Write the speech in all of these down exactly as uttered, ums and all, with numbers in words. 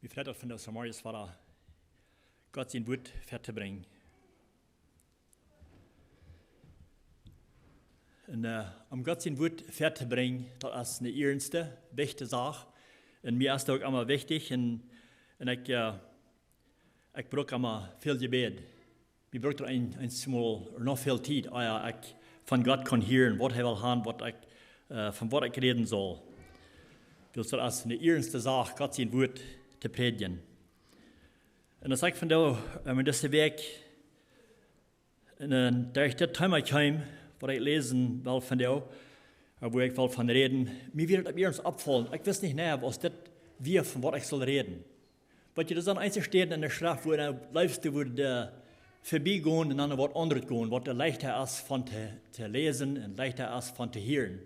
Wie freit daut vondoag zemorjes wada, Gott sien Wuat väatobrinjen. Un, äh, om Gott sien Wuat väatobrinjen, daut es eene iernste, wichtje Sach. Un mie es daut uk emma wichtich. Un, un ekj, äh, ekj bruck emma väl Jebäd. Mie bruck daut een, eemol noch väl Tiet, ea ekj von Gott kunn hieren, waut hee well haben, waut ekj, äh, von waut ekj räden saul. Wiels daut es eene iernste Sach, Gott sien Wuat to prädjen. Un aus ekj vondoag, äh, en dise Wäakj, un, äh, derch dit Thema kjeem, waut ekj läsen well vondoag, äh, wua ekj well von räden, mie wia daut opp eemol oppjefollen. Ekj wist nich, nä, aus dit wia, von waut ekj saul räden. Weetst, doa sent eenje Städen en de Schreft, wua du leefst, wua du, äh, verbiegonen un dan waut aundret gonen, waut doa leichta es von to, to läsen un leichta es von to hieren.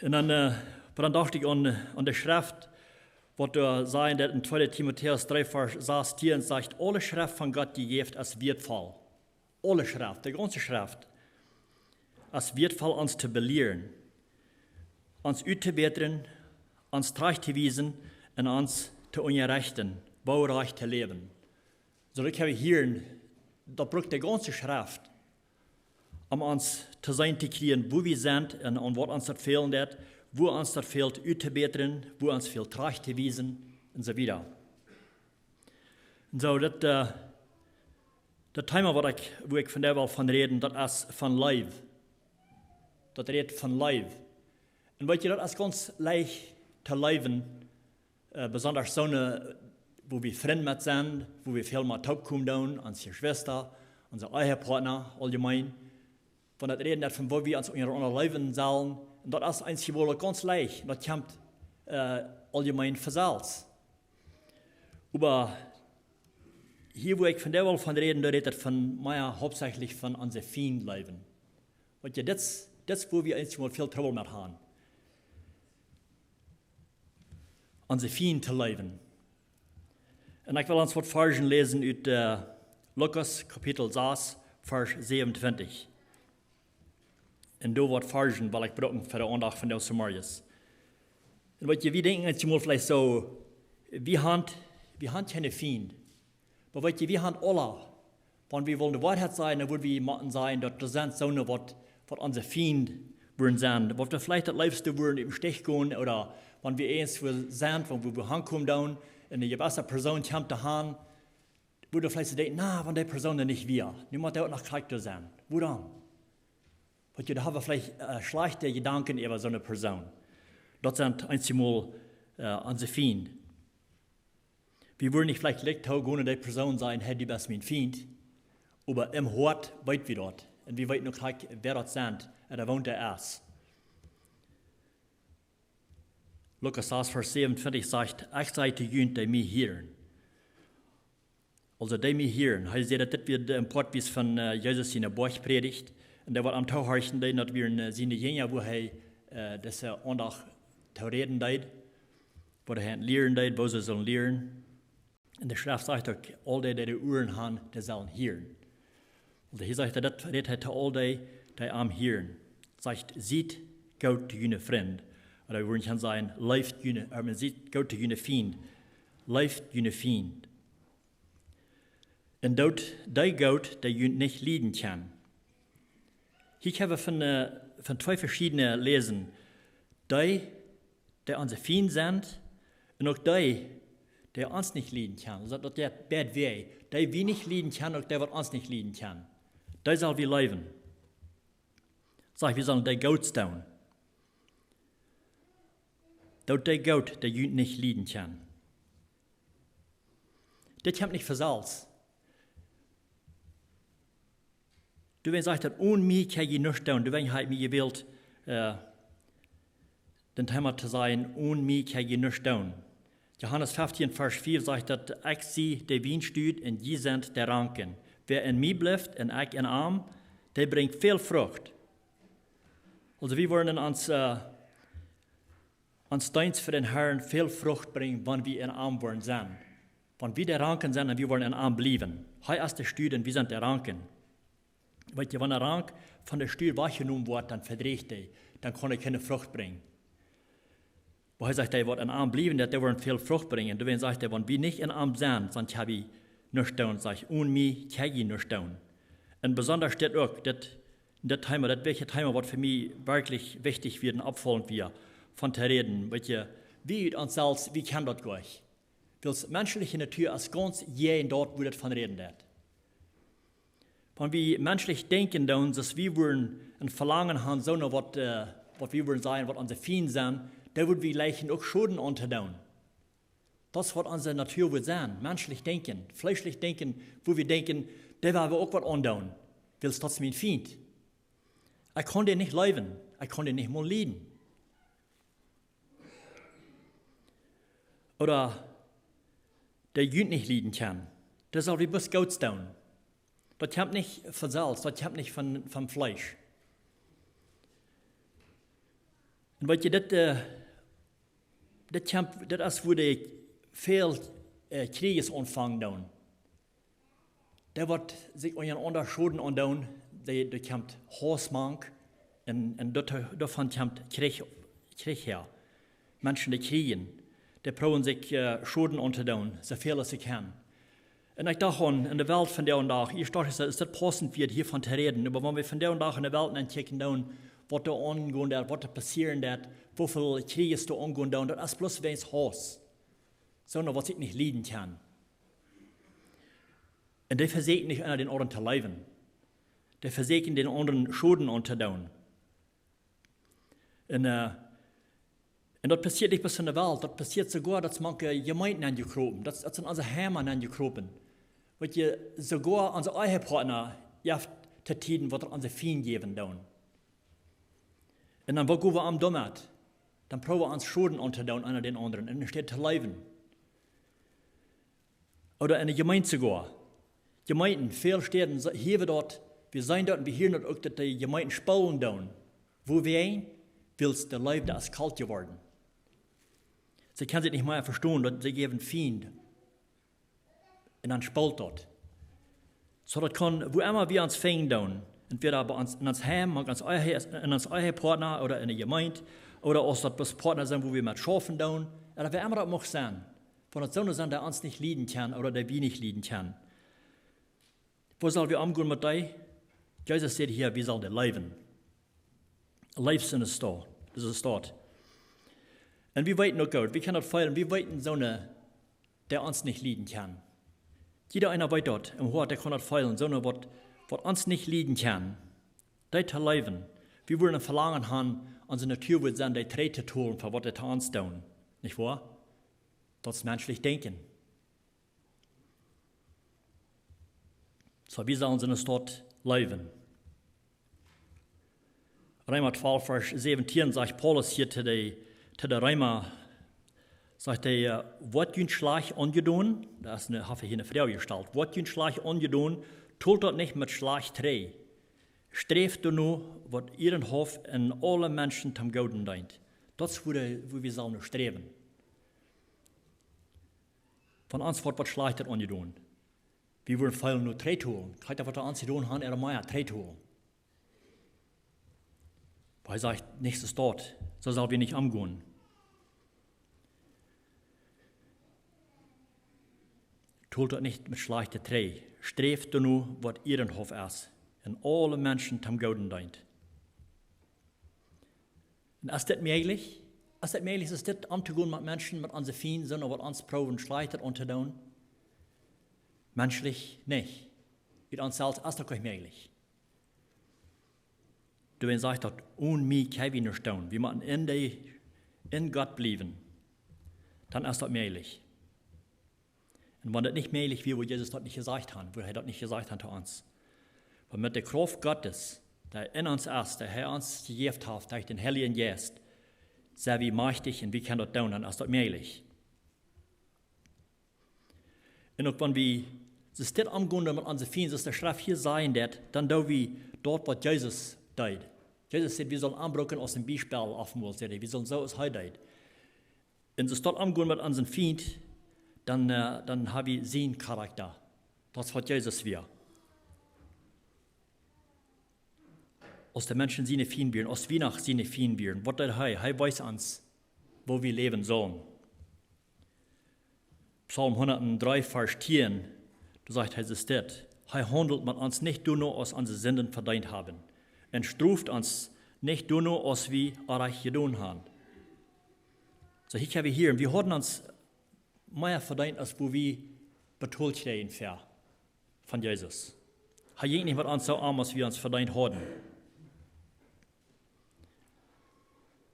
Un dan, äh, oba dan docht ekj aun, aun de Schreft, waut doa sajcht, daut en tweede Timotäus dree Varsch sastieen sajcht: "Aule Schreft von Gott jejäft es wieetvoll." Aule Schreft, de gaunze Schreft, es wieetvoll, ons to belieren, ons uttobätren, ons trajcht to wiesen un ons to unjarechten, woo rajcht to läwen. Soo, ekj hab hia, daut brukt de gaunze Schreft, om ons to seenen to kjrieen, wua wie sent un aun waut ons daut fälen deit, wua ons daut fält uttobätren, wua ons fält trajcht to wiesen un soo wieda. Un soo, daut, äh, daut Thema, waut ekj, wua ekj vondoag well von räden, daut es von Leew. Daut rät von Leew. Un weetst, daut es gaunz leicht to leewen, äh, besonda soone, wua wie Frind met sent, wua wie väl met toopkomen doonen, onse Jeschwista, onse Ehepartner, auljemeen. Wan daut räden daut von woo wie ons unjarenaunda leewen sellen, un daut es eensjemol gaunz leicht, daut kjemt, äh, auljemeen von selfst. Oba hia, wua ekj vondoag well von räden, doa rät et von mea hauptsächlich von onse Fiend leewen. Weetst, dit, dit es, wua wie eensjemol väl Trubbel met haben. Onse Fiend to leewen. Un ekj well ons waut Varschen läsen ut, äh, Lukas Kapitel sas, Varsch säwenuntwintich. Un doa waut Varschen well ekj brucken fa de Aundacht von dise Morjes. Un weetst, wie denkjen eensjemol veleicht soo, wie haben, wie haben kjeene Fiend. Oba weetst, wie haben aule, wan wie wellen de Woarheit sajen, dan wudden wie motten sajen, daut doa sent soone, waut, waut onse Fiend wudden sennen. Waut wie veleicht daut leefste wudden em Stich gonen, ooda wan wie eenswua sent, wan wie, wie hankomen doonen, un eene jewesse Persoon kjemt doa han, wudden wie veleicht denkjen: "Na, wan dee Persoon doa nich wia, nu mott dee uk noch krakjt doa sennen. Wuarom?" Weetst, doa haben wie veleicht, äh, schlajchte Jedanken äwa soone Persoon. Daut sent eensjemol, äh, onse Fiend. Wie wudden nich veleicht leicht toogonen, dee Persoon sajen: "Hey, du best mien Fiend." Oba em Hoat weet wie daut. Un wie weeten uk jlikj, wäa daut sent, ooda woo dee es. Lukas sas, Varsch säwenuntwintich sajcht: "Ekj saj to junt, dee mie hieren." Aulsoo, dee mie hieren. Hee sajcht, daut dit wia de Poat wiest von, äh, Jesus siene Boajchprädicht. Un dee waut am toohorchen deeden, daut wieren, äh, siene Jinja, wua hee, äh, dise Aundacht to räden deed, wua hee an lieren deed, woo see sullen lieren. Un de Schreft sajcht uk: "Aul dee, dee de Uaren haben, dee sellen hieren." Un hia sajcht hee, daut rät hee to aul dee, dee am hieren. Sajcht: "Siet goot to june Frind." Ooda wie wudden kjennen sajen: "Leeft june, äh, siet goot to june Fiend." Leeft june Fiend. Un doot dee goot, dee junt nich lieden kjennen. Hia haben wie von, äh, von twee veschiedne Läsen. Dee, dee onse Fiend sent, un uk dee, dee ons nich lieden kjennen. Daut, daut deit beid wee. Dee wie nich lieden kjennen, uk dee waut ons nich lieden kjennen. Dee sell wie leewen. Sajcht, wie sellen dee goot doonen. Doot dee goot, dee junt nich lieden kjennen. Dit kjemt nich von selfst. Doawäajen sajcht daut: "Onen mie kjenn jie nuscht doonen." Doawäajen hab ekj mie jewält, äh, daut Thema to sajen: "Onen mie kjenn jie nuscht doonen." Johanes feftieen, Varsch vea sajcht daut: "Ekj sie de Wienstock un jie sent de Ranken. Wäa en mie blift un ekj en am, dee brinjt väl Frucht." Aulsoo, wie woaren en ons, äh, ons Deenst fa dän Harn väl Frucht brinjen, wan wie en am woaren sennen. Wan wie de Ranken sent un wie woaren en am bliewen. Hee es de Stock un wie sent de Ranken. Weetst, wan de Rank von de Stock wajchjenomen woat, dan vedrieecht dee, dan kaun dee kjeene Frucht brinjen. Wua hee sajcht, dee waut en am bliewen, daut dee woaren väl Frucht brinjen. Doawäajen sajcht hee, wan wie nich en am sent, dan kjenn wie nuscht doonen, sajcht, onen mie kjenn jie nuscht doonen. Un besondasch dit uk, dit, dit Thema, daut wia een Thema, waut fa mie werkjlich wichtich wia un oppfaulent wia, von to räden. Weetst, wie ut ons selfst, wie kjennen daut goanich. Wiels menschliche Natua es gaunz jäajen daut, wua daut von räden deit. Wan wie menschlich denkjen doonen, soo aus wie wudden een Velangen haben, soo no waut, äh, waut wie wudden sajen, waut onse Fiend sent, dan wudden wie jlikjen uk Schoden auntodoonen. Daut es waut onse Natua wudd sennen, menschlich denkjen, fleeschlich denkjen, wua wie denkjen, dee woa wie uk waut aundoonen, wiels daut es mien Fiend. Ekj kaun dän nich leewen, ekj kaun dän nich mol lieden. Ooda dee junt nich lieden kjennen. Dee saul wie bloos Goots doonen. Daut kjemt nich von selfst, daut kjemt nich von, vom Fleesch. Un weetst, dit, äh, dit kjemt, dit es wua dee väl, äh, Kjrieejes aunfangen doonen. Dee waut sikj unjarenaunda Schoden aundoonen, dee, dee kjemt Hauss mank un, un daut, doavon kjemt Kjrich, Kjrich häa. Menschen, dee kjrieen, dee proowen sikj, äh, Schoden auntodoonen, soo väl aus see kjennen. Un ekj docht aun, en de Welt vondoag, ekj docht, es, es daut paussent, wia hia von to räden, oba wan wie vondoag en de Welt nenkjikjen doonen, waut doa aungonen deit, waut doa passieren deit, woo väl Kjrieejes doa aungonen doonen, daut es bloos wäajens Hauss. Soo no waut sikj nich lieden kjennen. Un dee vesieekjen nich eena dän aundren to leewen. Dee vesieekjen dän aundren Schoden auntodoonen. Un, äh, un daut passieet nich bloos en de Welt, daut passieet soogoa, daut es mank de Jemeenten aunjekropen, daut, daut es en onse Heime aunjekropen. Weetst, soogoa onse Ehepartner, jeft et Tieden, waut onse Fiend jäwen doonen. Un dan, waut doo wie dan doamet? Dan proowen wie ons Schoden auntodoonen, eena dän aundren, enne Städ to leewen. Ooda enne Jemeent soogoa. Jemeenten, väl Städen, see-, hia wie daut, wie seenen daut un wie hieren daut uk, daut de Jemeenten spoolen doonen. Wuawäajen? Wiels de Leew es kolt jeworden. See kjennen sikj nich mea vestonen, daut see jäwen Fiend. Un dan spoolt daut. Soo daut kaun, wua emma wie ons finjen doonen, entwäda bie ons, en ons Heim, mank ons Ehe-, en ons Ehepartner ooda enne Jemeent, ooda aus daut bloos Partner sent, wua wie met schaufen doonen, ooda wäa emma daut mucht sennen, wan daut soone sent, dee ons nich lieden kjennen ooda dee wie nich lieden kjennen. Woo sell wie omgonen met dee? Jesus sajcht hia, wie sellen dee leewen. Leew es en de Staut, es en de Staut. Un wie weeten uk goot, wie kjennen daut feelen, wie weeten soone, dee ons nich lieden kjennen. Jieda eena weet daut, em Hoat, dee kaun daut feelen, soone waut, waut ons nich lieden kjennen. Dee to leewen. Wie wudden een Velangen haben, onse Natua wudd sennen, dee trigj to tolen fa waut dee to ons doonen. Nich woa? Daut es menschlich denkjen. Soo, wie sellen en de Staut leewen? Reema twalf, Varsch säwentieen sajcht Paulus hia to de, to de Reema, sajcht hee, äh, woat junt schlajcht aunjedonen? Daut es eene, haft hee hia eene Froag jestalt. Woat junt schlajcht aunjedonen, tolt daut nich met schlajcht trigj. Sträft doano, waut ieerenhauft un aule Menschen toom Gooden deent. Daut es wua de, wua wie sellen no sträwen. Wan ons woat waut Schlajchtet aunjedonen, wie wudden feelen no trigj tolen. Kjikj, daut waut dee ons jedonen haben, äa mea trigj tolen. Oba hee sajcht, nich soo staut, soo sell wie nich omgonen. Tolt daut nich met schlajchtet trigj. Sträft doano, waut ieerenhauft es, un aule Menschen toom Gooden deent. Un es dit mäajlich? Es dit mäajlich, es dit omtogonen met Menschen, met onse Fiend, soone waut ons proowen schlajchtet auntodoonen? Menschlich nich. Ut ons selfst es daut nich mäajlich. Doawäajen sajcht daut, onen mie kjenn wie nuscht doonen. Wie motten en de, en Gott bliewen. Dan es daut mäajlich. Un wan daut nich mäajlich wia, wudd Jesus daut nich jesajcht haben, wudd hee daut nich jesajcht haben to ons. Oba met de Krauft Gottes, dee en ons es, dee hee ons jejäft haft derch dän Heiljen Jeist, sent wie majchtich un wie kjennen daut doonen, dan es daut mäajlich. Un uk wan wie soo staut omgonen met onse Fiend, soo aus de Schreft hia sajen deit, dan doo wie daut waut Jesus deed. Jesus säd, wie sellen am brucken aus een Biespel, oftmols säd hee, wie sellen soo aus hee deed. Un soo staut omgonen met onsen Fiend, dan, äh, dan ha wie sienen Charakta. Daut es waut Jesus wia. Aus de Menschen siene Fiend wieren, aus wie noch siene Fiend wieren, waut deed hee? Hee wees ons, woo wie läwen sullen. Psalm hundatdree, Varsch tieen, doa sajcht hee dit: Hee haundelt met ons nich doano, aus onse Sinden vedeent haben, un stroft ons nich doano, aus wie orrajcht jedonen haben. Soo, hia kjenn wie hieren, wie hauden ons mea vedeent, aus woo wie betolt kjrieejen fa, von Jesus. Hee jinkj nich met ons soo om, aus wie ons vedeent hauden.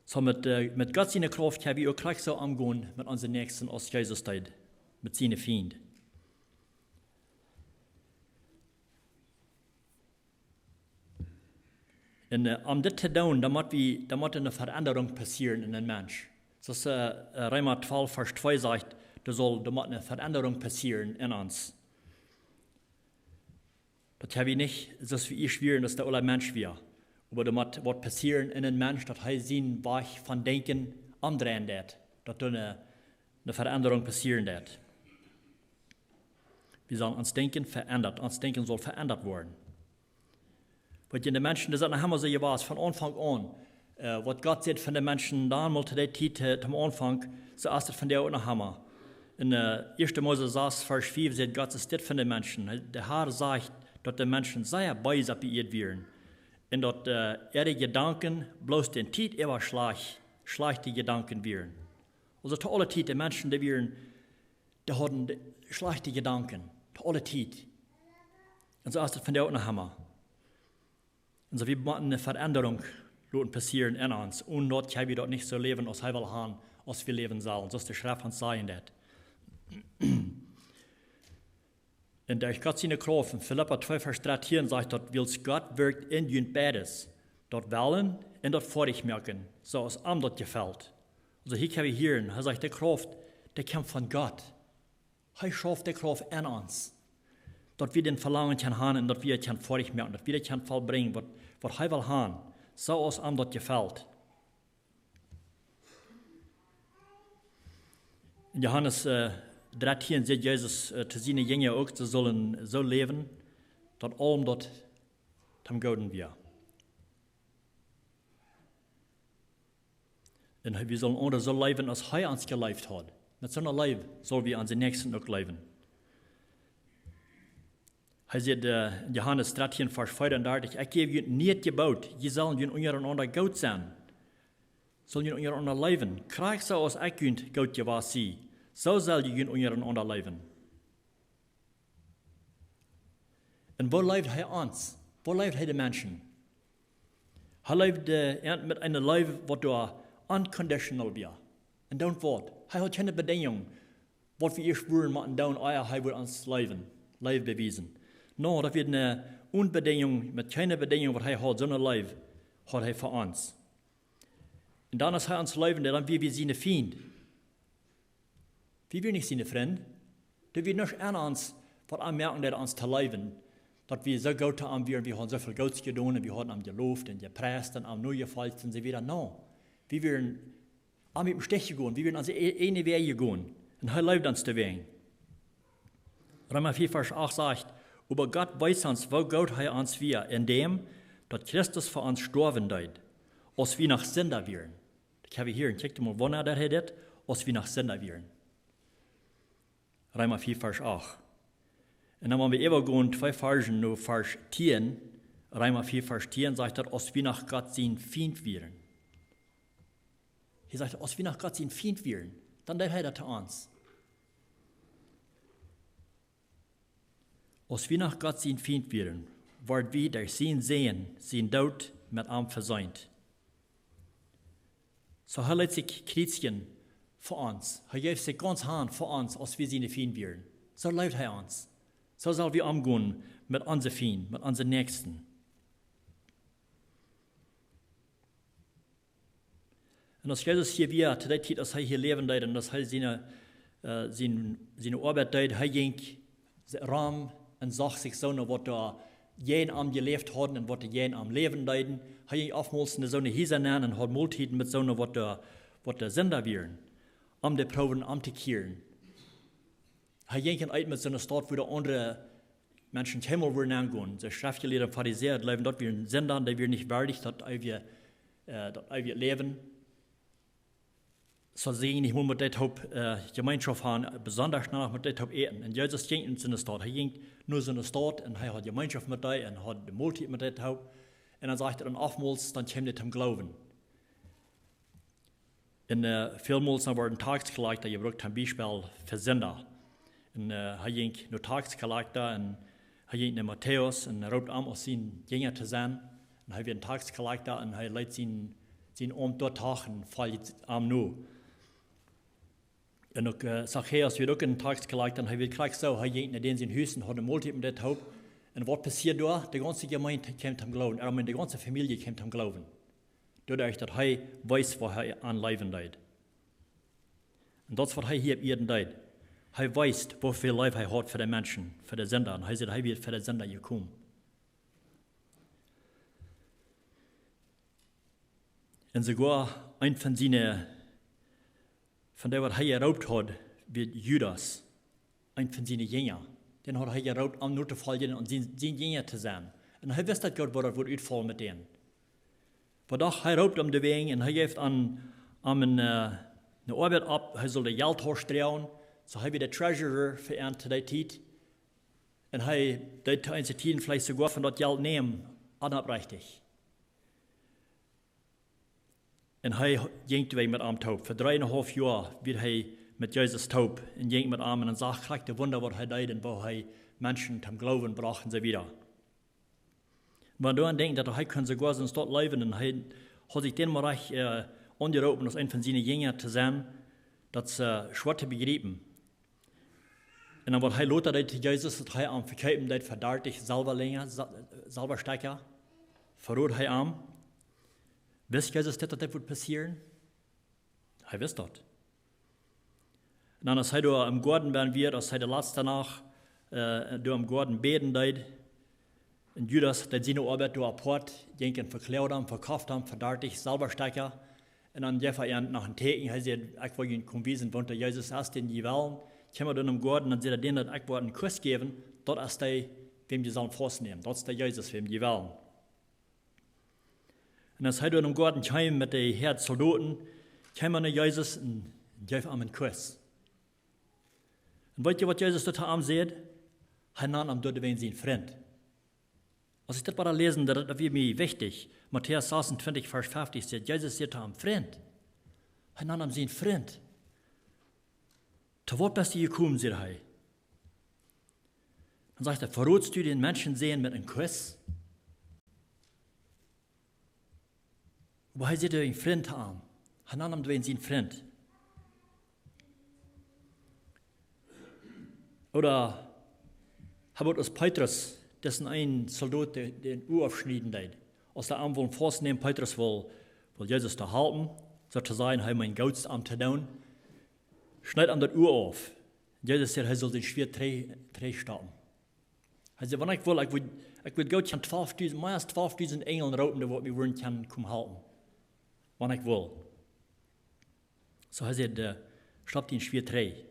Soo met, äh, met Gott siene Krauft kjenn wie uk krakjt soo omgonen met onse Näakjsten, aus Jesus deed met siene Fiend. Un, äh, om dit to doonen, dan mott wie, dan mott eene Veendrunk passieren en een Mensch. Soo aus, äh, äh, Reema twalf, Varsch twee sajcht, doa saul, doa mott eene Veendrunk passieren en ons. Daut hab wie nich, soo aus wie ieescht wieren, daut de oola Mensch wia. Oba doa mott waut passieren en een Mensch, daut hee sienen Wajch von Denkjen omdreien deit. Daut doa eene, eene Veendrunk passieren deit. Wie sellen ons Denkjen veendren. Ons Denkjen saul veendat woaren. Waut en de Menschen, daut es noch emma soo jewast, von Aunfank aun. Äh, waut Gott säd von de Menschen donmols to dee Tiet, äh, aum Aunfank, soo es et vondoag uk noch emma. En, äh, ieeschte Mose sas, Varsch fief, sajcht Gott, es dit von de Menschen. De Herr sajcht, daut de Menschen sea bees opp de Ieed wieren. Un daut, äh, äare Jedanken bloos de Tiet äwa schlajcht, schlajchte Jedanken wieren. Aulsoo to aule Tiet, de Menschen, dee wieren, dee hauden de schlajchte Jedanken, to aule Tiet. Un soo es et vondoag uk noch emma. Un soo, wie motten eene Veendrunk loten passieren en ons. Un daut kjenn wie daut nich soo läwen, aus hee well haben, aus wie läwen sellen. Soo aus de Schreft ons sajen deit. Un derch Gott siene Krauft, en Filippa twee, Varsch dartieen sajcht daut, wiels Gott wirkjt en junt beides, daut Wellen un daut Foadich moaken, soo aus am daut jefelt. Aulsoo hia kjenn wie hieren, hee sajcht, de Krauft, dee kjemt von Gott. Hee schauft de Krauft en ons. Daut wie daut Velangen kjennen haben un daut wie daut kjennen foadich moaken, daut wie daut kjennen vollbrinjen, waut, waut hee well haben. Soo aus am daut jefelt. En Johanes, äh, dartieen sajcht Jesus, äh, to siene Jinja uk, see sullen soo läwen, daut aulem daut toom Gooden wia. Un hee, wie sullen aundre soo leewen, aus hee ons jeleeft haud. Met soone Leew sell wie onse Näakjsten uk leewen. Hee sajcht, äh, en Johanes dartieen, Varsch veeaundartich: Ekj jäw junt een nieet Jeboot, jie sellen junt unjarenaunda goot sennen. Sellen junt unjarenaunda leewen. Krakjt soo aus ekj junt goot jewast sie, soo sell jie junt unjarenaunda leewen. Un woo leeft hee ons? Woo leeft hee de Menschen? Hee leeft, äh, met eene Leew, waut doa unconditional wia. Un dan waut? Hee haud kjeene Bedinjunk, waut wie ieescht wudden motten doonen, ea hee wudd ons leewen, Leew bewiesen. Nä, daut wia eene Onbedinjunk, met kjeene Bedinjunk, waut hee haud, soone Leew haud hee fa ons. Un dan, aus hee ons leewen deed, dan wia wie siene Fiend. Wie wieren nich siene Frind. Doa wia nuscht aun ons, waut am moaken deed, ons to leewen. Daut wie soo goot to am wieren, wie hauden soo väl Goots jedonen, wie hauden am jeloft un jepriest un am nojefolcht un soo wieda. Nä. Wie wieren am ut däm Stich jegonen, wie wieren onse e-, eejne Wäaj jegonen. Un hee leeft ons doawäajen. Reema vea, Varsch acht sajcht: Oba Gott wees ons, woo goot hee ons wia, en däm, daut Christus fa ons stoawen deed, aus wie noch Sinda wieren. Ekj hab hia een Tjekj, mol, wanea daut hee deed, aus wie noch Sinda wieren. Reema vea, Varsch acht. Un dan, wan wie äwagonen twee Varschen no Varsch tieen, Reema vea, Varsch tieen, sajcht daut, aus wie noch Gott sien Fiend wieren. Hee sajcht, aus wie noch Gott sien Fiend wieren, dan deed hee daut to ons. Aus wie noch Gott sien Fiend wieren, worden wie derch sienen Sän sien Doot met am vesient. Soo, hee leet sikj kjriezjen fa ons. Hee jeef sikj gaunz han fa ons, aus wie siene Fiend wieren. Soo leeft hee ons. Soo sell wie omgonen met onse Fiend, met onse Näakjsten. Un aus Jesus hia wia, to dee Tiet, aus hee hia läwen deed, un aus hee siene, äh, sien, siene Oabeit deed, hee jinkj rom un sach sikj soone, waut doa jäajen am jeläft hauden un waut doa jäajen am läwen deeden. Hee jinkj oftmols en soone Hiesa nenn un haud Moltieden met soone, waut doa, waut doa Sinda wieren, om dee proowen omtokjieren. Hee jinkj en eent met soone Staut, wua de aundre Menschen kjeenmol wudden aungonen. De Schreftjelieede un Farisäa jleewden, daut wieren Sinda, dee wieren nich wieedich, daut eewje, äh, daut eewje Läwen. Soo see jinkj mol met dee toop Jemeenschoft han, besonda noch met dee toop äten. Un Jesus jinkj en soone Staut. Hee jinkj no soone Staut un hee haud Jemeenschoft met dee un haud de Moltiet met dee toop. Un dan sajcht et, dan oftmols, dan kjeem dee toom Gloowen. Un välmols dan wort een tax collector jebrukt, toom Biespel fa Sinda. Un hee jinkj no tax collector un hee jinkj no Matäus un roopt am aus sien Jinja to senn. Un hee wia een tax collector un hee leet sien Aumt doa toch un foljt am no. Un uk Zachäus wia uk een tax collector un hee wia krakjt soo, hee jinkj no dän sien Hus un haud ne Moltiet met dee toop. Un waut passieed doa? De gaunze Jemeent kjeem toom Gloowen. Ea, de gaunze Famielje kjeem toom Gloowen. Doaderch daut hee wees, woo hee an leewen deed. Un daut es waut hee hia opp Ieed deed. Hee wees, woo väl Leew hee haud fa de Menschen, fa de Sinda. Un hee säd, hee wia fa de Sinda jekomen. Un soogoa een von siene, von dee waut hee jeroopt haud, wia Judas, een von siene Jinja. Dän haud hee jeroopt om no to foljen un sien Jinja to senn. Un hee wist daut goot, woo daut wudd utfaulen met dän. Oba doch, hee roopt am doawäajen un hee jeef am ne Oabeit opp, hee sull de Jelttausch droagen. Soo hee wia de treasurer fa an to dee Tiet. Un hee deed to eenje Tieden veleicht soogoa von daut Jelt nämen, onopprechtich. Un hee jinkj doawäajen met am toop. Fa dree un haulf Joa wia hee met Jesus toop un jinkj met am un sach krakjt de Wunda, waut hee deed un woo hee Menschen toom Gloowen brocht un soo wieda. Wan wie doaraun denkjen, daut hee kunn soogoa soone Staut leewen un hee haud sikj dän Bereich aunjeroopen, aus een von siene Jinja to senn, daut es schwoa to bejriepen. Un dan waut hee lota deed to Jesus, daut hee am vekjeepen deed fa dartich Selwastekja, Selwastekja, verood hee am. Wist Jesus dit, daut dit wudd passieren? Hee wist daut. Un dan, aus hee doa em Goaden benn wia, aus hee de latste Nacht doa em Goaden bäden deed, un Judas deed siene Oabeit doa apoat, jinkj un vekjlood am, vekoft am fa dartich Selwastekja. Un dan jeef hee an noch een Tieekjen, hee säd: Ekj woa junt komen wiesen, woo Jesus es, dän jie wellen. Kjeem hee dan em Goaden, dan säd hee: Dän daut ekj woa een Kuss jäwen, daut es dee, wäm jie sellen faustnämen. Daut es de Jesus, wäm jie wellen. Un aus hee doa em Goaden kjeem met de Häad Soldoten, kjeem hee no Jesus un jeef am een Kuss. Un weet jie, waut Jesus doa to am säd? Hee nand am doawäajen sien Frint. Aus ekj daut wada läsen, daut, daut wia mie wichtich. Matäus sasuntwintich, Varsch fefteen sajcht, Jesus säd to am: Frint. Hee nand am sien Frint. To waut best du jekomen, säd hee. Dan sajcht hee: Verootst du dän Menschensän met een Kuss? Oba hee säd doa een Frint to am. Hee nand am doawäajen sien Frint. Ooda hee wort aus Petrus, disen eenen Soldot, dän Ua aufschnieden deed. Aus dee am wullen faustnämen, Petrus wull, wull Jesus doa halpen, soo to sajen, hee meent Goots am to doonen, schneed am daut Ua auf. Jesus säd, hee sull sien Schwieet trigj stoppen. Hee säd: Wan ekj wull, ekj wudd, ekj wudd goot kjennen twalfdusent, mea aus twalfdusent Enjel roopen, dee wudden mie wudden kjennen komen halpen. Wan ekj wull. Soo hee säd: Stop dien Schwieet trigj.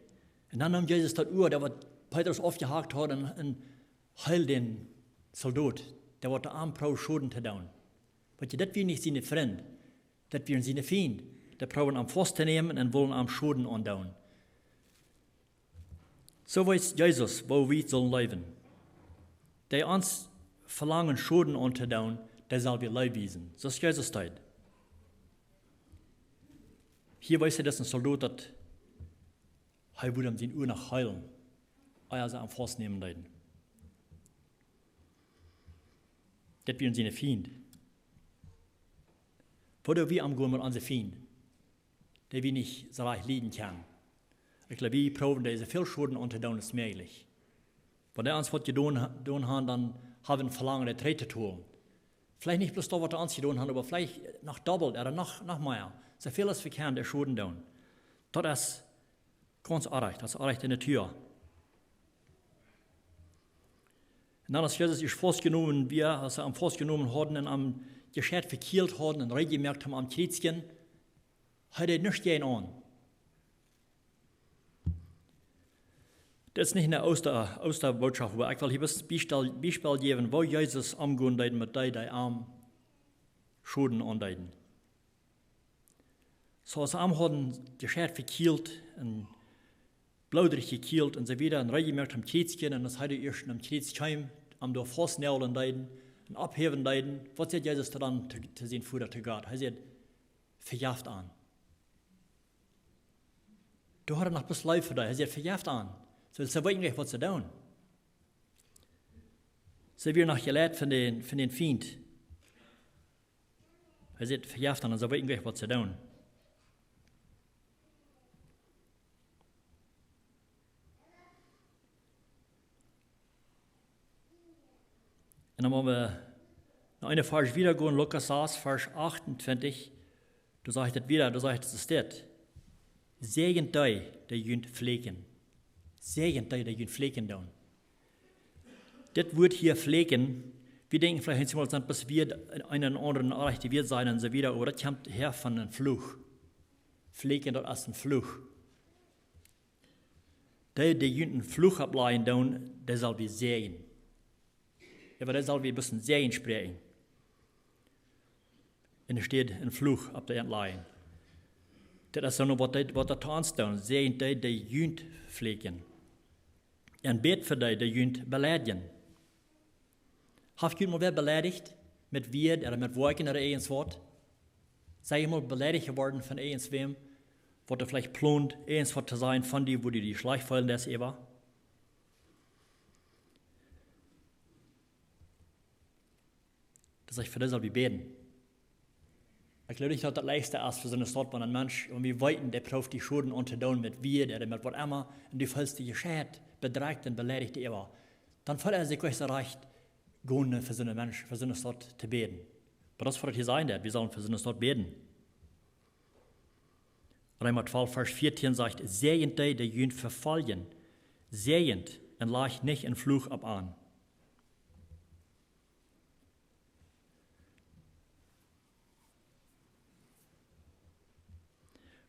Un dan neem Jesus daut Ua, daut waut Petrus aufjehakt haud, un, un heeld dän Soldot, dee waut doa am proowd Schoden to doonen. Weet jie, daut wia nich siene Frind, daut wieren siene Fiend. Dee proowden am faust to nämen un wullen am Schoden aundoonen. Soo wees Jesus, woo wie sullen leewen. Dee ons velangen, Schoden auntodoonen, dee sell wie Leew wiesen, soo aus Jesus deed. Hia wees hee, daut een Soldot, daut hee wudd am sien Ua noch heelen, ea see am faustnämen deeden. Daut wieren siene Fiend. Woo doo wie omgonen met onse Fiend, dee wie nich soo rajcht lieden kjennen? Ekj jleew, wie proowen dee soo väl Schoden auntodoonen aus mäajlich. Wan dee ons waut jedonen ha-, jedonen han, dan ha wie een Velangen, dee trigj to tolen. Veleicht nich bloos daut, waut dee ons jedonen han, oba veleicht noch dobbelt ooda noch, noch mea. Soo väl aus wie kjennen dee Schoden doonen. Daut es gaunz oajch, daut es oajch de Natua. Un dan, aus Jesus ieescht faustjenomen wia, aus see am faustjenomen hauden un am jescheit vekjielt hauden un reed jemoakt hauden aum Kjriez, hee deed nuscht jäajen aun. Dit es nich eene Oosta-, Oostabootschoft, oba ekj well hia bloos een Biespel, Biespel jäwen, woo Jesus omgonen deed met dee, dee am Schoden aundeeden. Soo aus am hauden jescheit vekjielt un bloodrich jekjielt un soo wieda un reed jemoakt aum Kjriez to gonen, un aus hee doa ieescht aum Kjriez kjeem, am doa faustnäajlen deeden un oppheewen deeden, waut säd Jesus dan to, to sienen Voda, to Gott? Hee säd: "Vejeff an." Doa haud hee noch bloos Leew fa dee. Hee säd: "Vejeff an." Soo, see weeten nich, waut see doonen. See wieren noch jeleit von dän, von dän Fient. Hee säd: "Vejeff an", un see weeten nich, waut see doonen. Un dan woa wie no een Varsch wieda gonen, Lukas sas, Varsch achtuntwintich. Doa sajcht et wieda, doa sajcht et dit: "Säajent dee, dee junt fläkjen." Säajent dee, dee junt fläkjen doonen. Dit Wuat hia, fläkjen, wie denkjen veleicht eemol, daut es bloos wada een, een aundren orrajchten Wuat sajen un soo wieda, oba daut kjemt häa von een Fluch. Fläkjen, daut es een Fluch. Dee, dee junt een Fluch opplajen doonen, dee sell wie säajnen. Oba dee sell wie bloos een Säajen spräakjen. Enne Städ een Fluch opp dee entlajen. Daut es dan waut dee, waut dee to ons doonen. Säajent dee, dee junt fläkjen. Un bät fa dee, dee junt beleidjen. Haft junt mol wäa beleidicht? Met Wieed ooda met Woakjen ooda irjentwaut? Sent jie mol beleidicht jeworden von irjentwäm, waut doa veleicht plont, irjentwaut to sajen von die, wua du die schlajcht feelen deist äwa? Daut sajcht, fa dee sell wie bäden. Ekj jleew nich, daut daut leichste es fa soone Sort von een Mensch, wan wie weeten, dee proowt die Schoden auntodoonen met Wieed ooda met waut emma, un du feelst die jescheit, bedrekjt un beleidicht äwa. Dan feelt hee sikj nich soo rajcht, gonen fa soone Mensch, fa soone Sort to bäden. Oba daut es waut hee hia sajcht, wie sellen fa soone Sort bäden. Reema twalf, Varsch vieetieen sajcht: "Säajent dee, dee junt vefoljen. Säajent un lajcht nich een Fluch opp an."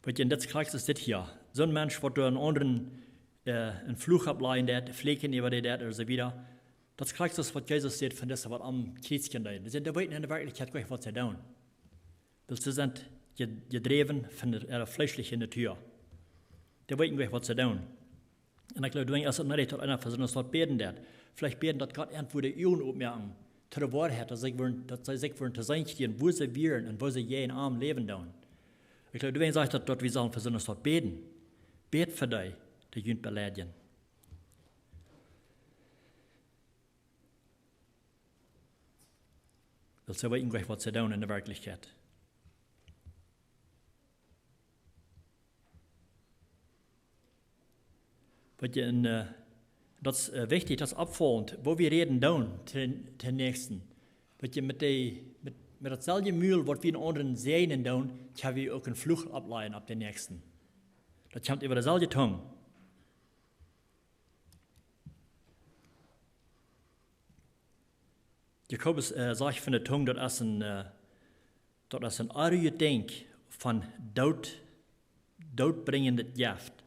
Weetst, un daut es krakjt dit hia. Soon Mensch, waut doa een aundren, äh, een Fluch opplajen deit, fläkjen äwa dee deit, un soo wieda. Daut es krakjt waut Jesus sajcht von dise, waut aum Kjriez kjennen doonen. Dee sent, dee weeten enne Werkjlichkjeit nich, waut see doonen. Wiels see sent je-, jedräwen von de, äare fleeschliche Natua. Dee weeten nich, waut see doonen. Un ekj jleew, doawäajen es et needich, daut eena fa soone Sort bäden deit. Veleicht bäden, daut Gott an woat de Uagen opmoaken to de Woarheit, daut see woaren, daut see sikj woaren to seenen kjrieen, wua see wieren un woo see jäajen am läwen doonen. Ekj jleew, doawäajen sajcht daut, daut wie sellen fa soone Sort bäden. Bät fa dee, dee junt beleidjen. Wiels see weeten nich, waut see doonen enne Werkjlichkjeit. Weetst, un, äh, daut es, äh, wichtich, daut es oppfaulent, woo wie räden doonen to, to dän Näakjsten. Weetst, met dee, met, met daut selwje Mul, waut wie eenen aundren säajnen doonen, kjenn wie uk een Fluch opplajen opp dän Näakjsten. Daut kjemt äwa de selwje Tung. Jakobus, äh, sajcht von de Tung, daut es een, äh, daut es een oajet Dinkj von doot, dootbrinjendet Jeft.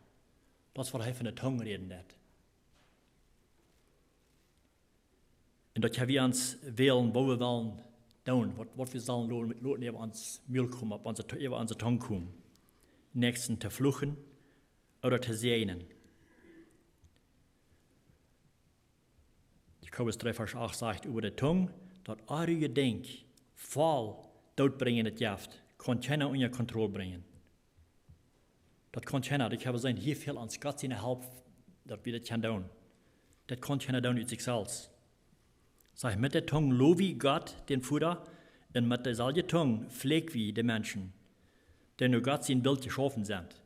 Daut es waut hee von de Tung räden deit. Un daut kjenn wie ons wälen, woo wie wellen doonen, waut, waut wie sellen loten, loten äwa ons Mul komen, opp onse, äwa onse Tung komen. Näakjsten to fluchen ooda to säajnen. Jakobus dree Varsch acht sajcht äwa de Tung: "Daut oaje Dinkj, voll dootbrinjendet Jeft, kaun kjeena unja Kontroll brinjen." Daut kaun kjeena, ekj hab jeseenen, hia fält ons Gott siene Help, daut wie daut kjennen doonen. Daut kaun kjeena doonen ut sikj selfst. Sajcht, met de Tung low wie Gott, dän Voda, un met de selwje Tung fläkj wie de Menschen, dee no Gott sien Bilt jeschaufen sent.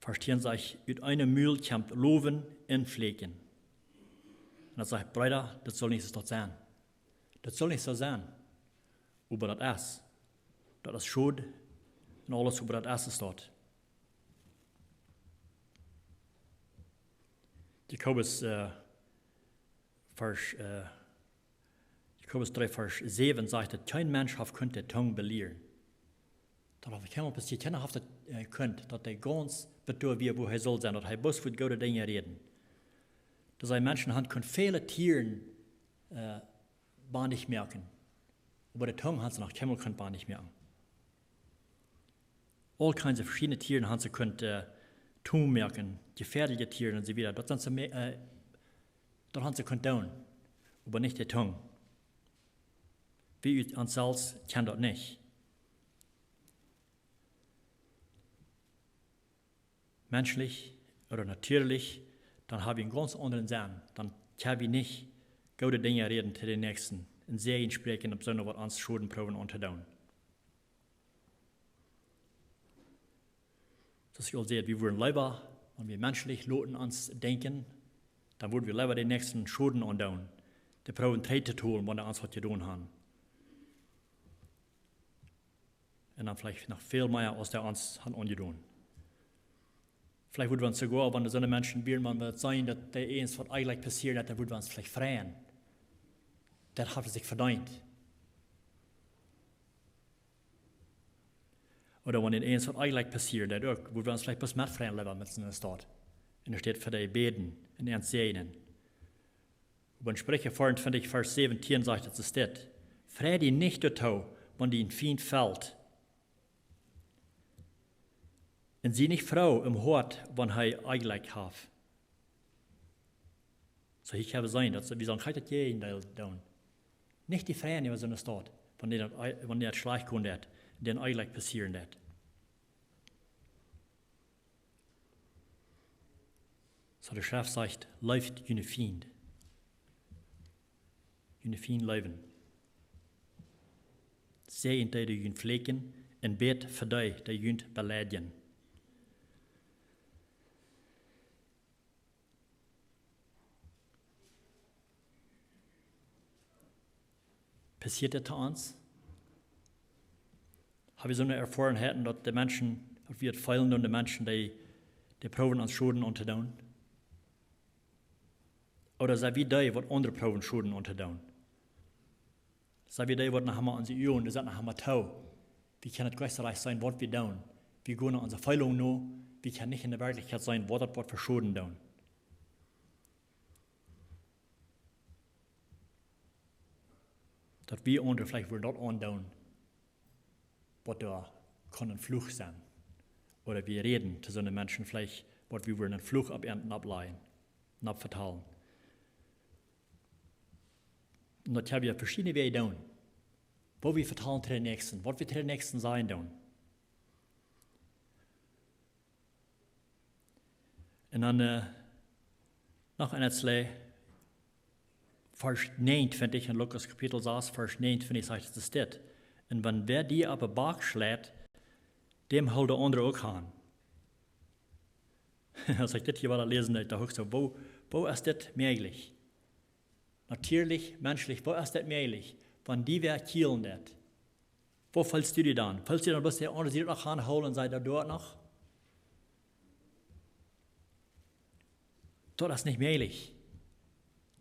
Varsch tieen sajcht: "Ut een Mul kjemt Lowen un Fläkjen." Un daut sajcht, Breeda, daut saul nich soo sennen. Daut saul nich soo sennen. Oba daut es. Daut es Schult un aules, oba daut es daut. Jakobus, äh, Varsch, äh, Jakobus dree Varsch säwen sajcht, daut kjeen Mensch haft kunt de Tung belieren. Daut haft kjeenmol passieet, kjeena haft daut, äh, kunt, daut hee gaunz bie doa wia, wua hee sull sennen, daut hee bloos wudd goode Dinja räden. Doa sent Menschen, han kunt väle Tieren äh, bannig moaken. Oba de Tung han see noch kjeenmol kunt bannig moaken. Aul kjeene veschiedne Tieren han see kunt, äh, tom moaken, jefäadelje Tieren un soo wieda. Daut sent see, äh, daut han see kunt doonen. Oba nich de Tung. Wie ut ons selfst kjennen daut nich. Menschlich ooda natieelich, dan ha wie een gaunz aundren Senn. Dan kjenn wie nich goode Dinja räden to dän Näakjsten un Säajen spräakjen opp soone, waut ons Schoden proowen auntodoonen. Soo aus ekj aul säd, wie wudden leewa, wan wie menschlich loten ons denkjen, dan wudden wie leewa dän Näakjsten Schoden aundoonen, dee proowen trigj to tolen, waut dee ons waut jedonen han. Un dan veleicht noch väl mea aus dee ons han aunjedonen. Veleicht wudden wie ons soogoa, wan soone Menschen wieren, wan wie daut seenen, daut dee eent waut eejentlich passieren haft, dan wudden wie ons veleicht freien. Daut haft hee sikj vedeent. Ooda wan eent waut eejentlich passieren deed uk, wudden wie ons veleicht bloos metfreien leewa met soone Staut. Enne Städ fa dee bäden un an säajnen. Oba en Spricha veeauntwintich, Varsch säwentieen sajcht et soo dit: Frei die nich doatoo, wan dien Fient felt. Un sie nich froo em Hoat, wan hee Onjlekj haft. Soo, hia kjenn wie seenen, daut wie sellen kjeen daut Jäajendeel doonen. Nich die freien äwa soone Staut, wan dee daut, wan dee daut schlajcht gonen deit, dän Onjlekj passieren deit. Soo, de Schreft sajcht: Leeft june Fiend. June Fiend leewen. Säajent dee, dee junt fluchen, un bät fa dee, dee junt beleidjen. Passieet dit to ons? Ha wie soone Erfoarenheiten, daut de Menschen, daut wie et feelen doonen, de Menschen, dee, dee proowen ons Schoden auntodoonen? Ooda sent wie dee, waut aundre proowen Schoden auntodoonen? Sent wie dee, waut noch emma aun see uagen, dee sent noch emma too? Wie kjennen daut goanich seenen, waut wie doonen. Wie gonen onse Feelungen no, wie kjennen nich enne Werkjlichkjeit seenen, waut daut woat fa Schoden doonen. Daut wie aundre veleicht wudden daut aundoonen, waut doa kaun een Fluch sennen. Ooda wie räden to soone Menschen veleicht, waut wie wudden een Fluch opp an oplajen, opp vetalen. Un daut kjenn wie opp veschiedne Wäaj doonen. Waut wie vetalen to dän Näakjsten, waut wie to dän Näakjsten sajen doonen. Un dan, äh, noch een Städ, Varsch näajenuntwintich en Lukas Kapitel sas, Varsch näajenuntwintich sajcht et dit: Un wan wäa die opp de Back schleit, däm hool de aundre uk han. Aus ekj dit hia wada läsen deed, docht ekj soo: Woo, woo es dit mäajlich? Natieelich, menschlich, woo es dit mäajlich? Wan die wäa kjielen deit, woo feelst du die dan? Feelst du die dan, bloos de aundre sitt noch aunhoolen un sajcht: Daut doat noch? Daut es nich mäajlich.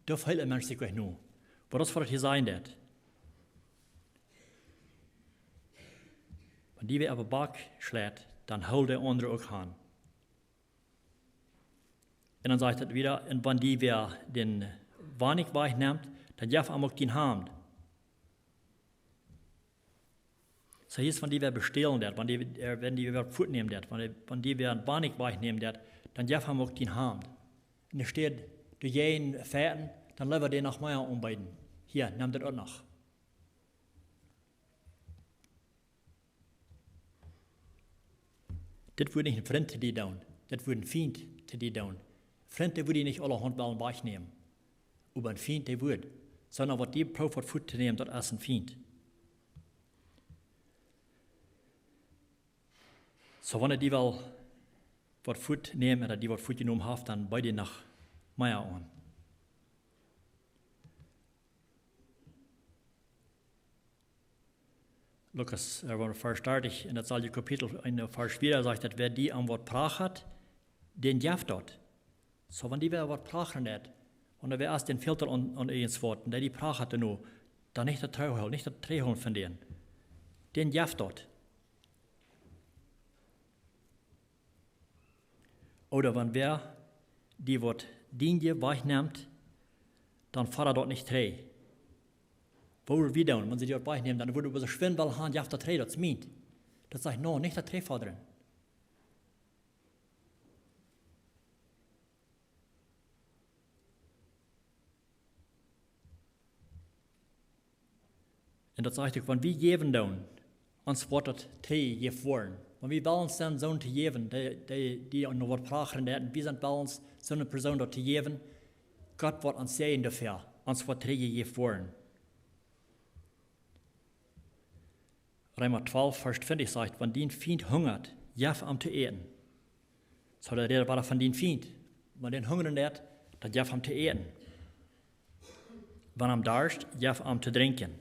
Doa feelt een Mensch sikj goanich no. Oba daut es waut et hia sajen deit. Wan die wäa opp de Back schleit, dan hool de aundre uk han. Un dan sajcht et wieda: Un wan die wäa dän Wajch wajchnemt, dan jeff am uk dien Hamd. Soo, hia es, wan die wäa bestälen deit, wan die, äh, wan die wäa waut wajchnemen deit, wan die, wan die wäa een Wajch wajchnemen deit, dan jeff am uk dien Hamd. Enne Städ doajäajen to fighten, dan leewa dän noch mea aunbeeden. Hia, nemm daut uk noch. Dit wudd nich een Frint to die doonen, dit wudd een Fient to die doonen. Frint, dee wudd die nich aulahaunt wellen wajchnämen. Oba een Fient, dee wudd. Sonda waut die proowt waut fuat to nämen, daut es een Fient. Soo, wan dee well waut fuat nämen, ooda die waut fuat jenomen haft, dan beed dee noch mea aun. Lukas, äh, Varsch dartich, en daut selwje Kapitel, en Varsch vea, sajcht et: Wäa die om waut prachat, dän jeff daut. Soo, wan die wäa waut prachren deit, wan wäa es dän Filter aun, aun irjent waut, un dee, dee prachat doano, dan nich daut trigjhoolen, nich daut trigjhoolen von dän. Dän jeff daut. Ooda wan wäa die waut dienje wajchnemt, dan fodda daut nich trigj. Waut wie doonen, wan see die daut wajchnämen, dan woat oba soo schwind wellen han: "Jeff daut trigj, daut es mient." Daut sajcht: "No, nich daut trigjfodren." Un daut sajcht uk, wan wie jäwen doonen, ons woat daut trigjjejäft woaren. Wan wie wellens sent, soont to jäwen, dee, dee, dee noch waut prachren deit, un wie sent wellens, soone Persoon daut to jäwen, Gott woat ons säajnen doafäa, ons woat trigjjejäft woaren. Reema twalf, Varsch twintich sajcht: "Wan dien Fient hungat, jeff am to äten." Soo, daut rät wada von dien Fient. Wan dän hungren deit, dan jeff am to äten. "Wan am darscht, jeff am to drinkjen.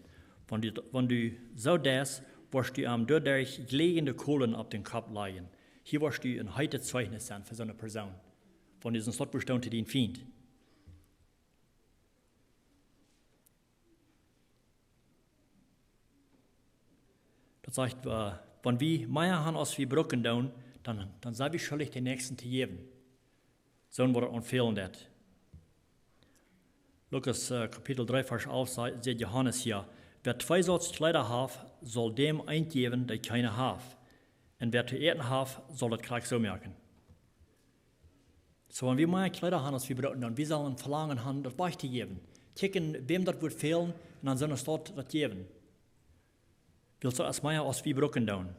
Wan du, wan du soo deist, woascht du am doaderch jlikj de Kolen opp dän Kopp lajen." Hia woascht du een heetet Zeichnis sennen fa soone Persoon. Wan du soo waut woascht doonen to dien Fient. Daut sajcht, äh, wan wie mea han aus wie brucken doonen, dan, dan sent wie schuldich dän Näakjsten to jäwen. Soont woat ons fälen, daut. Lukas, äh, Kapitel dree, Varsch alf sa-, sajcht Johanes hia: "Wäa twee Sauz Kjleeda haft, saul däm eent jäwen, dee kjeene haft. Un wäa to äten haft, saul daut krakjt soo moaken." Soo, wan wie mea Kjleeda han aus wie brucken, dan wie sellen een Velangen han, daut wajch to jäwen. Kjikjen, wäm daut woat fälen, un dan soo waut daut jäwen. Wiels daut es mea aus wie brucken doonen.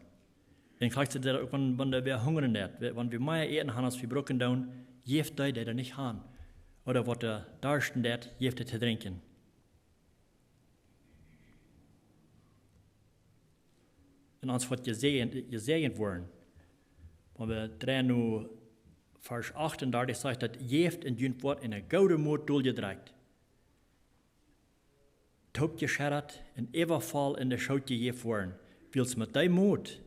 Un krakjt soo daut uk, wan, wan wäa hungren deit, wan wie mea Äten han aus wie brucken doonen, jeft dee, dee daut nich han. Ooda waut darschten deit, jeft dee to drinkjen. Un ons woat jesäajent, jesäajent woaren. Wan wie dreien nu Varsch achtundartich, sajcht daut: "Jäft un junt woat eene goode Mot doljedrekjt, toopjescheddat un äwavoll enne Schoot jejäft woaren, wiels met dee Mot,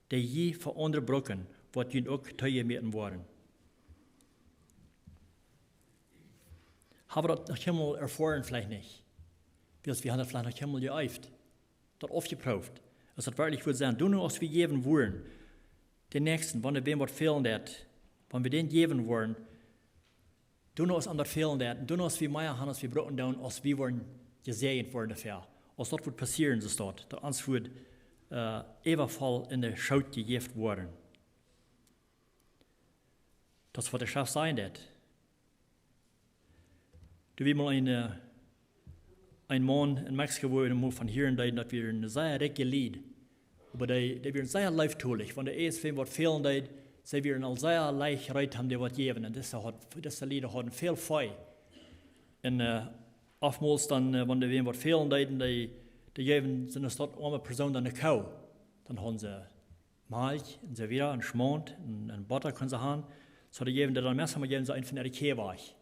dee jie fa aundre brucken, woat junt uk toojemäten woaren." Hab wie daut noch kjeenmol erfoaren? Veleicht nich. Wiels wie han daut veleicht noch kjeenmol jeeeft, daut aufjeprooft. Aus daut werkjlich woat sennen, dan, aus wie jäwen woaren, dän Näakjsten, wan wäm waut fälen deit, wan wie dän jäwen woaren, dan aus am daut fälen deit, dan aus wie mea han aus wie brucken doonen, aus wie woaren jesäajent woaren doafäa. Aus daut woat passieren, soo steit, daut ons woat, äh, äwavoll enne Schoot jejäft woaren. Daut es waut de Schreft sajen deit. Doa wia mol een, äh, een Maun en Mexiko, wua wie mol von hieren deeden, daut wia een sea rikja Lied. Oba dee, dee wieren sea leeftolich. Wan dee eent wäm waut fälen deed, see wieren aul sea leicht reed, am dee waut jäwen. Un dise haud, dise Lied hauden väl Vee. Un, äh, oftmols dan, äh, wan dee wäm waut fälen deeden, dee, dee jäwen soone oame Persoon dan eene Koo. Dan hauden see Malkj un soo wieda, un Schmaunt, un, un Botta kunnen see han. Soo, dee jäwen dee dan meist emma, jäwen see eent von äare Kjeasch.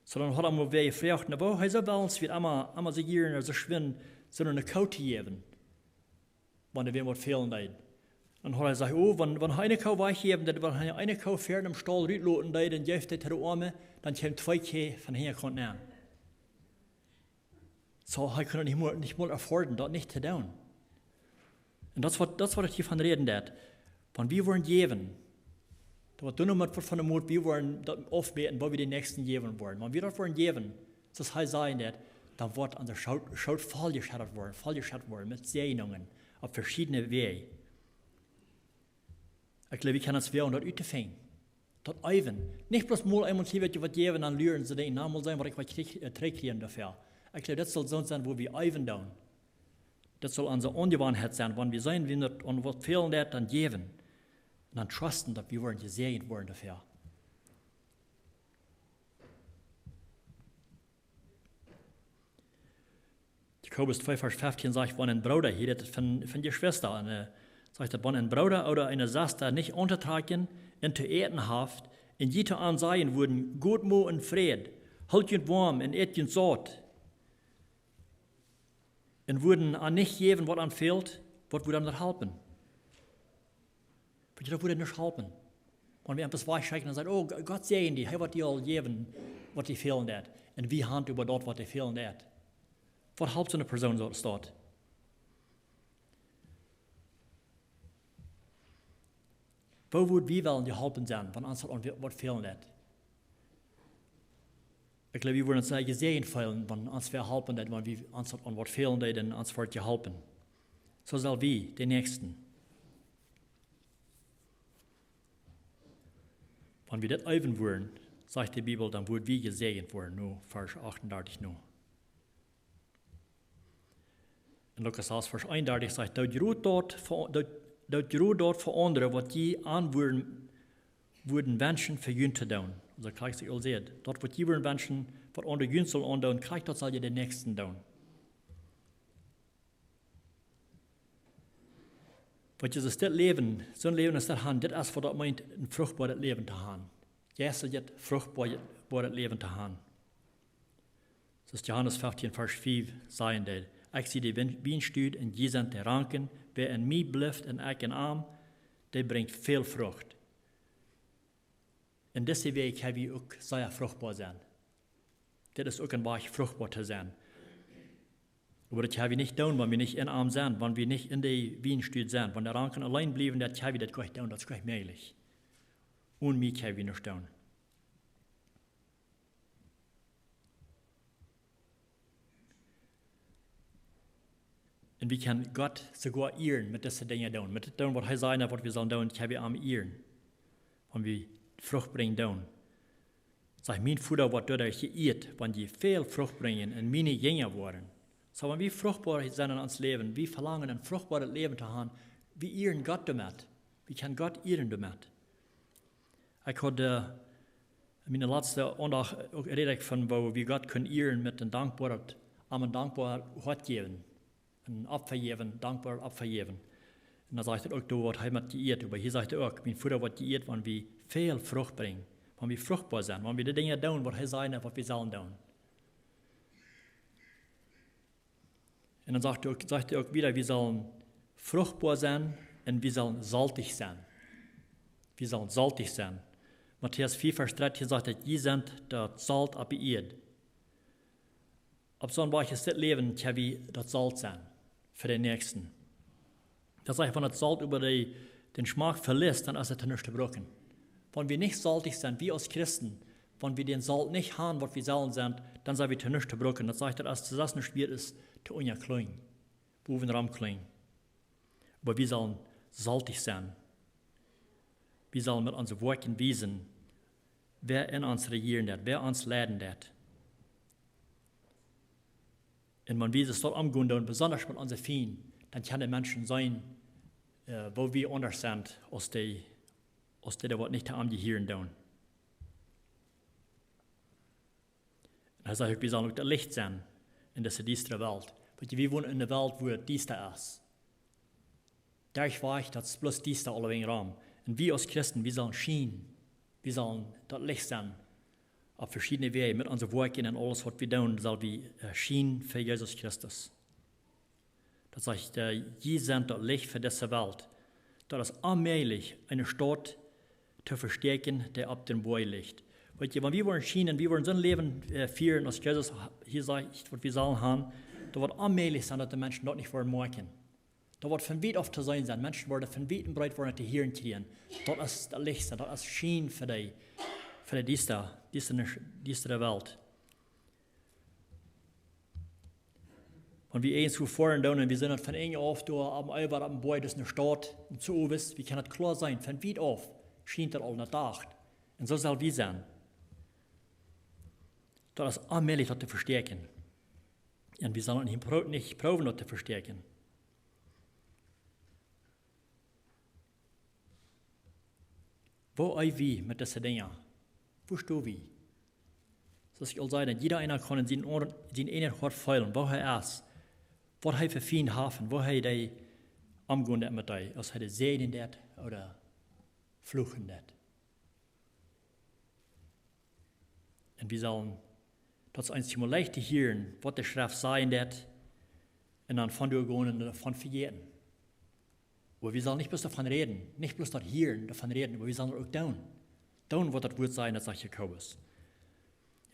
Soo, dan haud am wäa jefroacht, na, woo hee soo wellens wia, emma, emma soo jieren, soo schwind, soone Koo to jäwen, wan dee wäm waut fälen deed. Dan haud hee jesajcht: "Oh, wan, wan hee eene Koo wajchjäwen deed, wan hee eene Koo ver em Staul rutloten deed un jeef dee to de Oame, dan kjeemen twee Kjeaj von hinjaraun aun." Soo, hee kunn daut nich mol, nich mol erfoaren, daut nich to doonen. Un daut es waut, daut es waut ekj hia von räden deed. Wan wie woaren jäwen, daut woat dan noch met waut von de Mot, wie woaren daut aufmäten, woo wie dän Näakjsten jäwen woaren. Wan wie daut woaren jäwen, soo aus hee sajen deit, dan woat onse Schoot, Schoot volljescheddat woaren, volljescheddat woaren met Säajnungen opp veschiedne Wäaj. Ekj jleew, wie kjennen ons woaren daut uttofinjen. Daut eewen. Nich bloos mol eemol hia waut, waut jäwen, dan luren see, denkjen: "Na, mol seenen waut ekj waut kjrie-, äh, trigjkjrieen doafäa." Ekj jleew, daut saul soont sennen, wua wie eewen doonen. Daut saul onse Aunjewanheit sennen, wan wie seenen, wie daut aun waut fälen deit, dan jäwen. Un dan trusten, daut wie woaren jesäajent woaren doafäa. Jakobus twee, Varsch feftieen sajcht, wan een Brooda, hia rät et von, von Jeschwista, un, äh, sajcht daut, wan een Brooda ooda eene Sesta nich auntotrakjen un to äten haft, un jie to an sajen wudden: "Got mau en Fräd, hoolt junt woam un ät junt saut," un wudden an nich jäwen, waut an fält, waut wudd am daut halpen? Weet jie, daut wudd nuscht halpen. Wan wie eemol wajchschekjen un sajen: "Oh, G-, Gott säajen die, hee woat die aul jäwen, waut die fälen deit." Un wie han äwa daut, waut die fälen deit. Waut halpt soone Persoon soo aus daut? Woo wudd wie wellen jeholpen sennen, wan ons daut aun waut fälen deit? Ekj jleew, wie wudden ons sea jesäajent feelen, wan ons wäa halpen deed, wan wie ons aun waut fälen deed, un ons wort jeholpen. Soo sell wie de Näakjsten. Wan wie dit äwen wudden, sajcht de Bibel, dan wudden wie jesäajent woaren, no Varsch achtundartich no. En Lukas sas, Varsch eenundartich sajcht: "Doot jrod daut fa, doot, doot jrod daut fa aundre, waut jie an wudden, wudden wenschen fa junt to doonen." Aulsoo, krakjt soo aus ekj aul säd, daut waut jie wudden wenschen, waut aundre junt sullen aundoonen, krakjt daut sell jie de Näakjsten doonen. Waut Jesus dit Läwen, soon Läwen aus daut han, dit es waut daut meent, een fruchtboaret Läwen to han. Jeistlich fruchtboaret Läwen to han. Soo aus Johanes feftieen, Varsch fief sajen deed: "Ekj sie de Wien-, Wienstock un jie sent de Ranken. Wäa en mie blift un ekj en am, dee brinjt väl Frucht." En dise Wäaj kjenn wie uk sea fruchtboa sennen. Dit es uk een Wajch, fruchtboa to sennen. Oba daut kjenn wie nich doonen, wan wie nich en am sent, wan wie nich en de Wienstock sent. Wan de Ranken auleen bliewen, daut kjenn wie daut goanich doonen, daut es goanich mäajlich. Onen mie kjenn wie nuscht doonen. Un wie kjennen Gott soogoa ieren met dise Dinja doonen. Met dit doonen, waut hee sajcht, waut wie sellen doonen, kjenn wie am ieren. Wan wie Frucht brinjen doonen. Sajcht: "Mien Voda woat doaderch jeieet, wan jie väl Frucht brinjen un miene Jinja woaren." Soo, wan wie fruchtboa sent en ons Läwen, wie velangen een fruchtboaret Läwen to han, wie ieren Gott doamet. Wie kjennen Gott ieren doamet. Ekj haud, äh, en miene latste Aundacht uk räd ekj von, woo wie Gott kjennen ieren met een dankboaret, am een dankboaret Hoat jäwen. Een Opfa jäwen, dankboaret Opfa jäwen. Un dan sajcht et uk doa, woat hee met jeieet. Oba hia sajcht et uk: "Mien Voda woat jeieet, wan wie väl Frucht brinjen." Wan wie fruchtboa sent, wan wie de Dinja doonen, waut hee sajcht, waut wie sellen doonen. Un dan sajcht et uk, sajcht et uk wada, wie sellen fruchtboa sennen un wie sellen soltich sennen. Wie sellen soltich sennen. Matäus vea, Varsch dartieen sajcht et: "Jie sent daut Solt opp de Ieed." Opp soon Wajch es dit Läwen, kjenn wie daut Solt sennen fa de Näakjsten. Daut sajcht, wan daut Solt oba de, dän Schmack veliet, dan es et to nuscht to brucken. Wan wie nich soltich sent, wie aus Christen, wan wie dän Solt nich han, waut wie sellen sennen, dan sent wie to nuscht to brucken. Daut sajcht, daut es to sest nich wieet es to unja kjlinjen, bowen rom kjlinjen. Oba wie sellen soltich sennen. Wie sellen met onse Woakjen wiesen, wäa en ons rejieren deit, wäa ons leiden deit. Un wan wie soo omgonen doonen, besonda met onse Fiend, dan kjennen de Menschen seenen, äh, woo wie aundasch sent aus dee, aus dee, dee waut nich to am jehieren doonen. Un hee sajcht uk, wie sellen uk daut Licht sennen en dise diestre Welt. Wiels wie wonen en eene Welt, wua et diesta es. Derchwajch, daut es bloos diesta aulewäajen rom. Un wie aus Christen, wie sellen schienen. Wie sellen daut Licht sennen. Opp veschiedne Wäaj, met onse Woakjen un aules, waut wie doonen, sell wie, äh, schienen fa Jesus Christus. Daut sajcht, äh, jie sent daut Licht fa dise Welt. Daut es onmäajlich, eene Staut to vestäakjen, dee opp dän Boajch licht. Weet jie, wan wie woaren schienen, wie woaren soon Läwen, äh, fieren, aus Jesus hia sajcht, waut wie sellen han, daut woat onmäajlich sennen, daut de Menschen daut nich woaren moakjen. Daut woat von wiet auf to seenen sennen. Menschen woaren von wiet un breet woaren to hieren kjrieen. Daut es daut Licht sennen, daut es schienen fa dee, fa dee diesta, diesta, diestre Welt. Wan wie irjentwua foaren doonen un wie seenen daut von enj auf doa aum Eewa, aum Boajch, daut es eene Staut, un soo owes, wie kjennen daut kloa seenen, von wiet auf schient daut aul no Dach. Un soo sell wie sennen. Daut es onmäajlich, daut to vestäakjen. Un wie sellen nich pro-, nich proowen, daut to vestäakjen. Woo äwen wie met dise Dinja? Woo stonen wie? Soo aus ekj aul säd, jieda eena kaun en sien Oa-, sien eejnet Hoat feelen, woo hee es, waut hee fa Fiend haft un woo hee dee omgonen deit met dee, aus hee dee säajnen deit ooda fluchen deit. Un wie sellen, daut es ons emol leicht to hieren, waut de Schreft sajen deit, un dan von doa gonen un doavon vejäten. Oba wie sellen nich bloos doavon räden, nich bloos daut hieren, doavon räden, oba wie sellen daut uk doonen. Doonen, waut daut Wuat sajcht, daut sajcht Jakobus.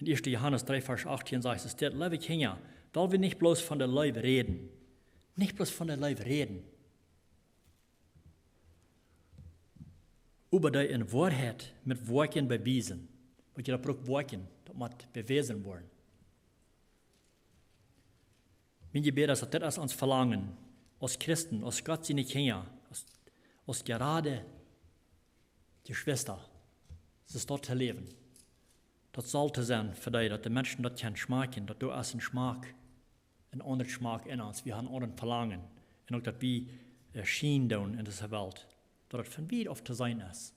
En ieeschte Johanes dree, Varsch achtieen sajcht et: "Leewe Kjinja, well wie nich bloos von de Leew räden." Nich bloos von de Leew räden. Oba dee en Woarheit met Woakjen bewiesen. Weet jie, daut brukt Woakjen. mott bewäsen woaren. Mien Jebäd es, daut dit es ons Velangen, aus Christen, aus Gott siene Kjinja, aus, aus jeradde Jeschwista, soo es daut to läwen. Daut saul to sennen fa dee, daut de Menschen daut kjennen schmakjen, daut doa es een Schmack, een aundret Schmack en ons. Wie haben een aundret Velangen. Un uk daut wie, äh, schienen doonen en dise Welt. Daut et von wiet auf to seenen es.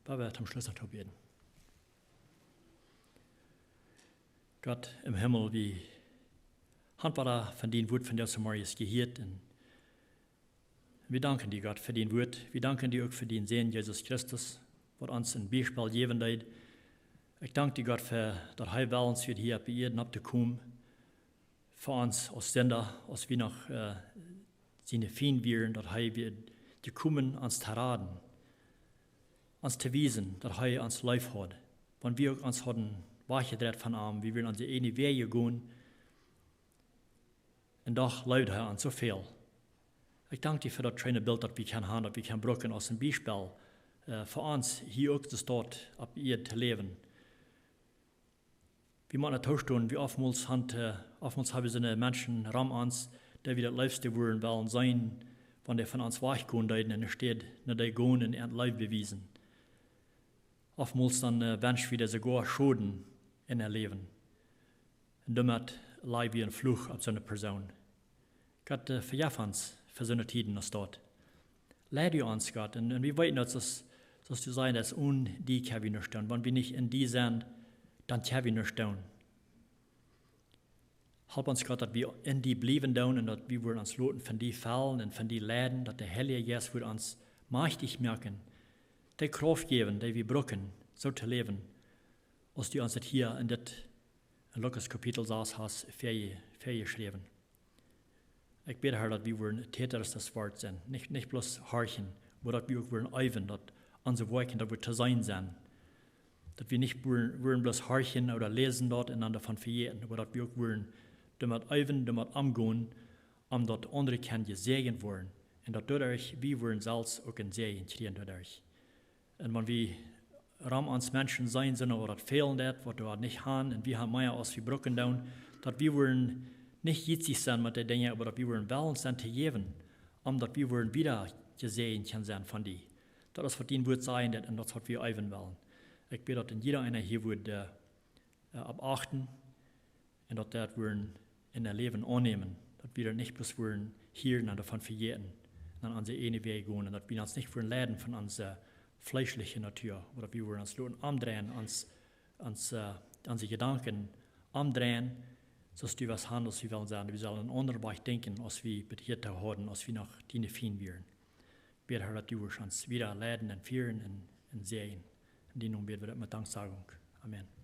Lot ons toom Schluss noch bäden. Gott em Himmel, wie haben wada von dien Wuat vondoag zemorjes jehieet. Un wie danken die, Gott, fa dien Wuat. Wie danken die uk fa dienen Sän, Jesus Christus, waut ons een Biespel jäwen deed. Ekj dank die, Gott, fa daut hee wellens wia hia opp de Ieed opptokomen. Fa ons aus Sinda, aus wie noch, äh, siene Fiend wieren, daut hee wia jekomen ons to raden. Ons to wiesen, daut hee ons leef haud. Wan wie uk ons hauden wajchjedreit von am, wie wieren onse eejne Wäaj jegonen, un doch leewd hee ons soo väl. Ekj dank die fa daut scheene Bilt, daut wie kjennen haben, daut wie kjennen brucken aus een Biespel, äh, fa ons hia uk de Staut opp Ieed to läwen. Wie motten daut toostonen, wie oftmols haben, äh, oftmols haben wie soone Menschen rom ons, dee wie daut leefste wudden wellen seenen, wan dee von ons wajchgonen deeden, enne Städ no dee gonen un an Leew bewiesen. Oftmols dan, äh, wensch wie dee soogoa Schoden en äa Läwen. Un doamet laj wie een Fluch opp soone Persoon. Gott, äh, vejeff ons fa soone Tieden aus daut. Leid du ons, Gott, un, un wie weeten daut, soo aus, soo aus du sajst, daut onen die kjenn wie nuscht doonen. Wan wie nich en die sent, dan kjenn wie nuscht doonen. Help ons, Gott, daut wie en die bliewen doonen un daut wie wudden ons loten von die fellen un von die leiden, daut de Heilje Jeist wudd ons majchtich moaken, dee Krauft jäwen, dee wie brucken, soo to läwen, aus du ons daut hia en dit, en Lukas Kapitel sas hast väaje-, väajeschräwen. Ekj bäd, Herr, daut wie wudden Täter des Wortes sennen. Nich, nich bloos horchen, oba daut wie uk wudden eewen, daut onse Woakjen, daut wudd to seenen sennen. Daut wie nich wudden, wudden bloos horchen ooda läsen daut un dan doavon vejäten, oba daut wie uk wudden doamet eewen, doamet omgonen, om daut aundre kjennen jesäajent woaren. Un daut doaderch wie wudden selfst uk een Säajen kjrieen doaderch. Un wan wie rom ons Menschen seenen, sent waut daut fälen deit, waut wie nich haben, un wie haben mea aus wie brucken doonen, daut wie wudden nich jietsich sennen met dee Dinja, oba daut wie wudden wellen sennen to jäwen, om daut wie wudden wada jesäajent kjennen sennen von die. Daut es waut dien Wuat sajen deit un daut es waut wie eewen wellen. Ekj bäd daut en jieda eena hia wudd, äh, äh, opp achten un daut dee daut wudden en äa Läwen aunnämen, daut wie daut nich bloos wudden hieren un doavon vejäten, un onse eejne Wäaj gonen, un daut wie ons nich wudden leiden von onse fleeschliche Natua, oba daut wie wudden ons loten omdreien, ons, ons, äh, onse Jedanken omdreien, soo aus du west haben, aus wie wellen sennen. Wie sellen een aundren Wajch denkjen, aus wie bat hia hauden, aus wie noch diene Fiend wieren. Bäd, Herr, daut du wurscht ons wada leiden un fieren un, un säajnen. En dienen Nomen bäd wie daut met Danksagung. Amen.